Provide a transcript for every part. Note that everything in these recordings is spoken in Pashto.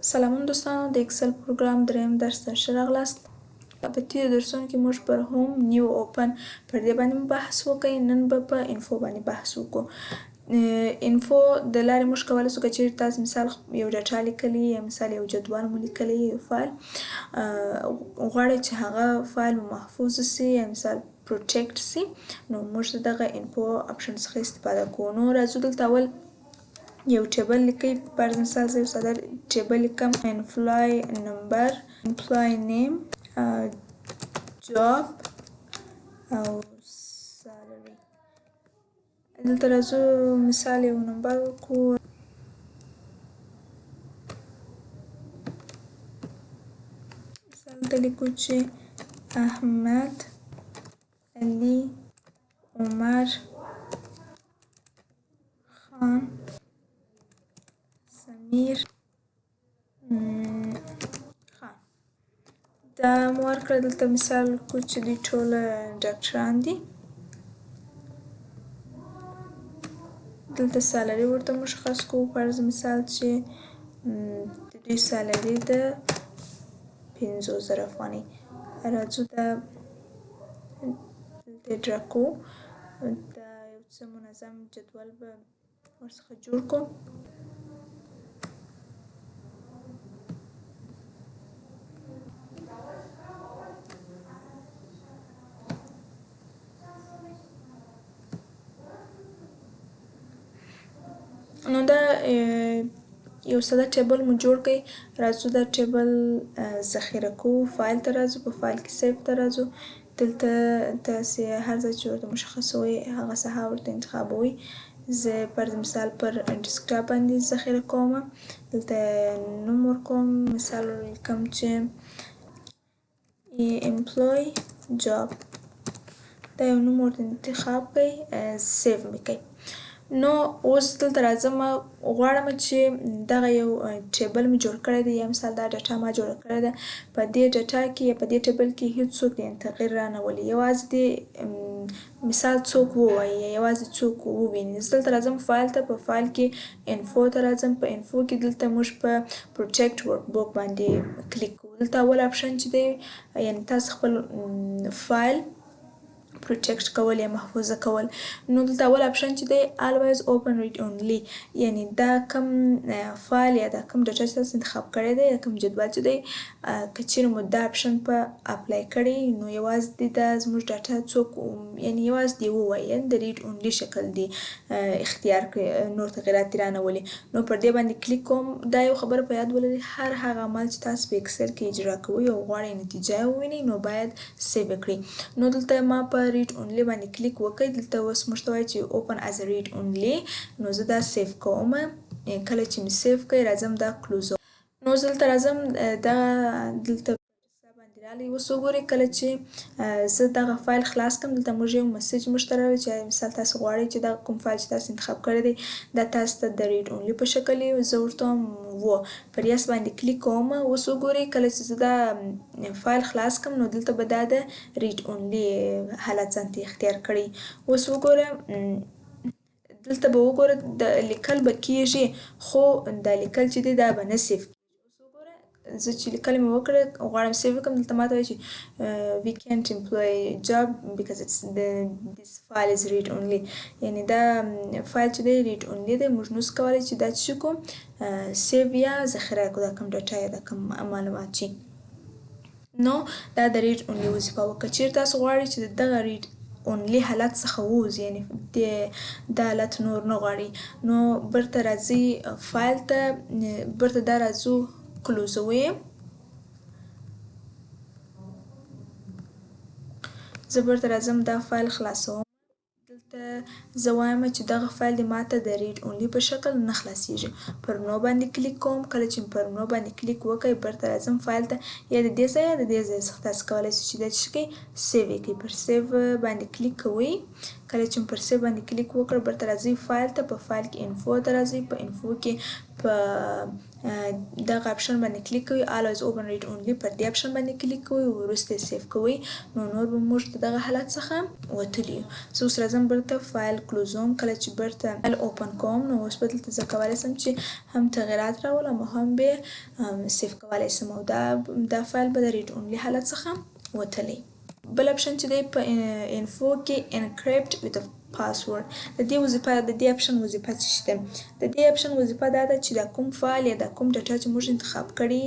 سلامونه دوستانو، د اکسل پروګرام دریم درس ته ښه راغلاست. په تېرو درسونو کې موږ پر home، new، open پر دې باندې مو بحث وکړ. نن به په info باندې بحث وکړو. info د لارې موږ کولی شو، که چېرې تاسو مثال یو data لیکلی یا مثال یو جدول مو لیکلی، یو فایل غواړئ چې هغه فایل مو محفوظ شي یا مثال protect شي، نو موږ د دغه info option څخه استفاده کوو. نو راځو دلته اول یو table لیکئ. فرض مثال زه یو ساده table لیکم: employee number، employee name، job او salary. دلته راځو، مثال یو نمبر ورکو. مثال دلته لیکو چې احمد، علي، عمر، خان، سمیر خان. دا مو ورکړه. دلته مثال کو چې دوی ټول ډاکټران دي. دلته salary ورته مشخص کو، فرض مثال چې د دوی salary ده 50,000 افغانۍ. راځو دا دلته ډرا کوو، دا یو څه منظم جدول به ورڅخه جوړ کړو. نو دا یو ساده table مو جوړ کړئ. راځو دا table ذخیره کوو. فایل ته راځو، په فایل کې save ته راځو. دلته تاسې هر ځای چې ورته مشخصوئ هغه ساحه ورته انتخابوئ. زه فرض مثال پر desktop باندې ذخیره کوم. دلته نوم ورکوم، مثال لیکم چې employee job. دا یو نوم ورته انتخاب کړئ، save مې کړئ. نو اوس دلته راځم، غواړم چې دغه یو table مې جوړ کړی دی یا مثال دا data ما جوړه کړې ده، په دې data کې یا په دې table کې هیڅوک د تغییر رانه ولي، یوازې دې مثال څوک ووایي یا یوازې څوک وویني. زه دلته راځم فایل ته، په فایل کې info ته راځم. په info کې دلته موږ په protect workbook باندې کلیک کوو. دلته اول option چې دی، یعنی تاسو خپل فایل protect کول یا محفوظه کول، نو دلته اول option چې دی always open read only، یعنی دا کوم فایل یا دا کوم data چې تاسو انتخاب کړی دی یا کوم جدول چې دی، که چیرې مو دا option په apply کړی، نو یوازې دې دا زموږ data څوک، یعنی یوازې دې ووایي، یعنی د read only شکل دې اختیار کړي، نور تغیرات دې رانه ولي. نو پر دې باندې کلیک کوم. دا یو خبره په یاد ولرئ، هر هغه عمل چې تاسو په اکسل کې اجرا کوئ او غواړئ نتیجه ووینئ، نو باید save یې کړئ. نو دلته ما په read only باندې کلیک وکړ. دلته اوس موږ ته وایي چې open as read only، نو زه دا save کوم. کله چې مې save کړ، راځم دا close. نو زه دلته راځم، دا دلته باندې راغلی. اوس وګورئ، کله چې زه دغه فایل خلاص کړم، دلته موږ یو message موږ ته راغلی چې مثال تاسو غواړئ چې دغه کوم فایل چې تاسو انتخاب کړی دی دا تاسو ته د read only په شکل وي. زه ورته وایم و پر yes باندې کلیک کوم. اوس وګورئ، کله چې زه دا فایل خلاص کړم، نو دلته به دا د read only حالت ځان ته اختیار کړي. اوس وګوره، دلته به وګوره د لیکل به کیږي، خو دا لیکل چې دی دا به نه save. زه چې لیکل مې وکړه، غواړم save کړم، دلته ماته وایي چې we can't employ job because it's the this file is read only، یعنی دا فایل چې دی read only دی، موږ نشو کولی چې دا څه کوم save یا ذخیره کړو، دا کوم data یا دا کوم معلومات چې. نو دا د read only وظیفه وه. که چیرې تاسو غواړئ چې د دغه read only حالت څخه ووځي، یعنی دا حالت نور نه غواړي، نو بیرته راځئ فایل ته، بیرته دا راځو close وي. زه بیرته راځم، دا فایل خلاصوم. دلته زه وایم چې دغه فایل دې ماته د read only په شکل نه خلاصیږي. پر no باندې کلیک کوم. کله چې پر no باندې کلیک وکړئ، بیرته راځم فایل ته، یا د دې ځای یا د دې ځای څخه تاسو کولی شئ چې دا څه کړئ، save یې کړئ. پر save باندې کلیک کوئ. کله چې پر save باندې کلیک وکړ، بیرته راځئ فایل ته، په فایل کې info ته راځئ، په info کې په دغه اپشن باندې کلیک کوئ، always open read only پر دې اپشن باندې کلیک کوئ، وروسته یې save کوئ، نو نور به موږ د دغه حالت څخه وتلي یو. زه اوس راځم بیرته فایل کلوزوم، کله چې بیرته فایل open کوم نو اوس به دلته زه کولی شم چې هم تغیرات راولم او هم به save کولی شم او دا فایل به د read only حالت څخه وتلی. بل اپشن چې دی په info کې encrypt with password، د دې وظیفه، د دې اپشن وظیفه څه شي ده؟ د دې اپشن وظیفه دا ده چې دا کوم فایل یا دا کوم ډاټا چې موږ انتخاب کړي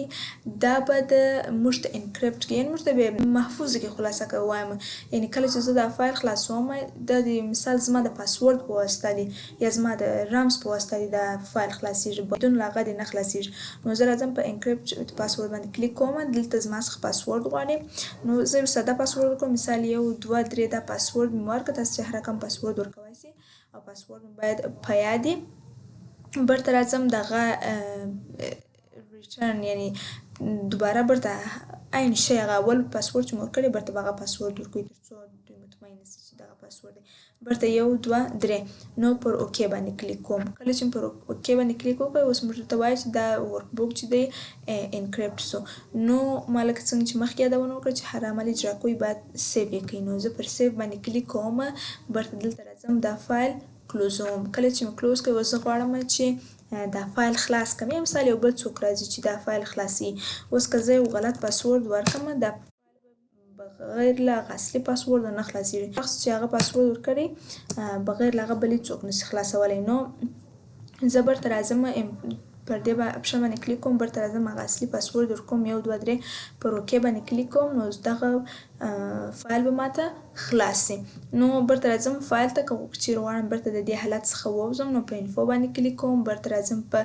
دا به د موږ ته encrypt کړي، یعنی موږ ته به محفوظ کړي. خلاصه که وایم، یعنی کله چې زه دا فایل خلاصوم، دا د مثال زما د پاسورډ په واسطه دی یا زما د رمز په واسطه دی دا فایل خلاصیږي، بدون له هغه دی نه خلاصیږي. نو زه راځم په encrypt with password باندې کلیک کوم، دلته زما څخه پاسورډ غواړي، نو زه یو ساده پاسورډ ورکوم، مثال 1 2 3، دا پاسورډ مې ورکړ. تاسو چې هر رقم پاسورډ ورکولی شئ او پاسورډ مې باید په یاد وي. بیرته راځم دغه return، یعنی دوباره بیرته عین شی هغه اول پاسورډ چې مو ورکړی بیرته به هغه پاسورډ ورکوي تر څو دوی مطمئن شي چې دغه پاسورډ دی. بیرته 1 2 3، نو پر okay باندې کلیک کوم. کله چې پر okay باندې کلیک وکړ، اوس موږ ته وایي چې دا workbook چې دی encrypt سو. نو ما لکه څنګه چې مخکې یادونه وکړه چې هر عمل اجرا کوئ باید save یې کړئ، نو زه پر save باندې کلیک کوم، بیرته دلته راځم دا فایل کلوزوم. کله چې مې close کړ، اوس زه غواړم چې دا فایل خلاص کړم، یا مثال یو بل څوک راځي چې دا فایل خلاصوي. اوس که زه یو غلط پاسورډ ورکړم، دا بغیر له هغه اصلي پاسورډ نه خلاصیږي. شخص چې هغه پاسورډ ورکړي بغیر له هغه بل هېڅوک نشي خلاصولی. نو زه بیرته راځم پر دې اپشن باندې کلیک کوم، بیرته راځم هغه اصلي پاسورډ ورکوم 1 2 3، پر okay باندې کلیک کوم، نو دغه فایل به ماته خلاص شي. نو بیرته راځم فایل ته، که چیرې غواړم بیرته د دې حالت څخه ووځم نو په info باندې کلیک کوم، بیرته راځم په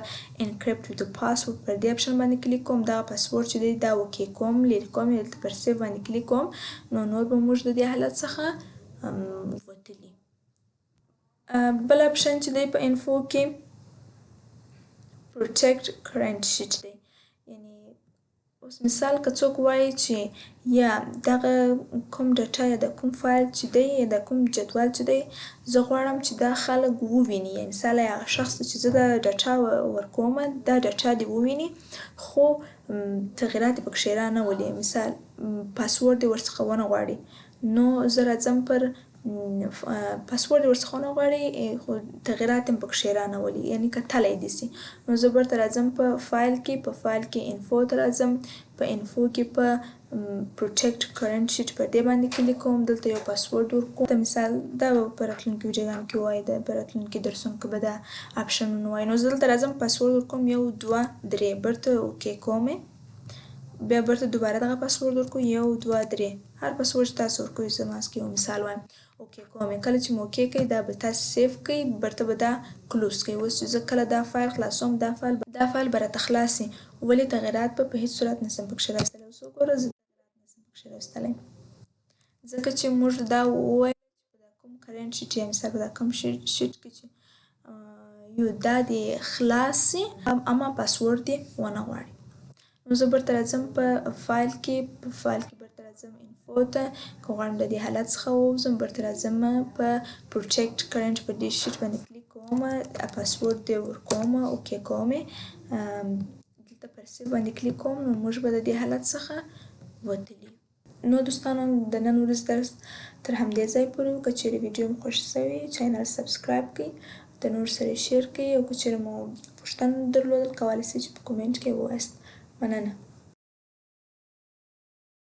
encrypt with password پر دې اپشن باندې کلیک کوم، دغه پاسورډ چې دی دا okay کوم، لیرې کوم، دلته پر save باندې کلیک کوم، نو نور به موږ د دې حالت څخه وتلي. بل اپشن چې دی په info کې protect current sheet دی، یعنی اوس مثال که څوک وایي چې یا دغه کوم ډاټا یا د کوم فایل چې دی یا د کوم جدول چې دی زه غواړم چې دا خلک وویني، یعنی مثال هغه شخص چې زه دا ډاټا ورکوم دا ډاټا دې وویني خو تغیرات یې پکښې را نه ولي، مثال پاسورډ دې ورڅخه ونه غواړي، نو زه راځم پر پاسورډ یې ورڅخه ونه غواړي خو تغیرات هم پکښې را نه ولي، یعنی کتلی دې سي. نو زه بیرته راځم په فایل کې، په فایل کې info ته راځم، په info کې په protect current sheet پر دې باندې کلیک کوم، دلته یو پاسورډ ورکوم. مثال دا به په راتلونکي ویډیوګانو کې ووایي، په راتلونکي درسونو کې به دا اپشنونه وایي. نو زه دلته راځم پاسورډ ورکوم 1 2 3، بیرته okay کوم، بیا بیرته دوباره دغه پاسورډ ورکوم 1 2 3، هر پاسورډ چې تاسو ورکوئ زه ماسک یو مثال وایم. okay کوم. کله چې مو okay کړئ دا به تاسو save کړئ، بیرته به دا close کړئ. اوس چې زه کله دا فایل خلاصوم دا فایل به راته خلاص شي، ولې تغیرات به په هیڅ صورت نشم پکښې راوستلی. اوس وګوره زه تغیرات نشم پکښې راوستلی، ځکه چې موږ دا وویل چې په دا کوم current sheet یا مثال په دا کوم sheet کې چې یو دا دې خلاص شي اما پاسورډ دې ونه غواړي. نو زه بیرته راځم په فایل کې، په فایل کې بیرته راځم info ته، که غواړم د دې حالت څخه ووځم بیرته راځم په protect current پر دې sheet باندې کلیک کوم، پاسورډ دې ورکوم، okay کوم، دلته پر save باندې کلیک کوم، نو موږ به د دې حالت څخه وتلي. نو دوستانو د نن ورځ درس تر همدې ځای پورې و. که چیرې ویډیو مو خوښ شوې channel subscribe کړئ، د نور سره share کړئ، او که چیرې مو پوښتنه درلودل کولی شئ چې په comment کې ووایاست. مننه.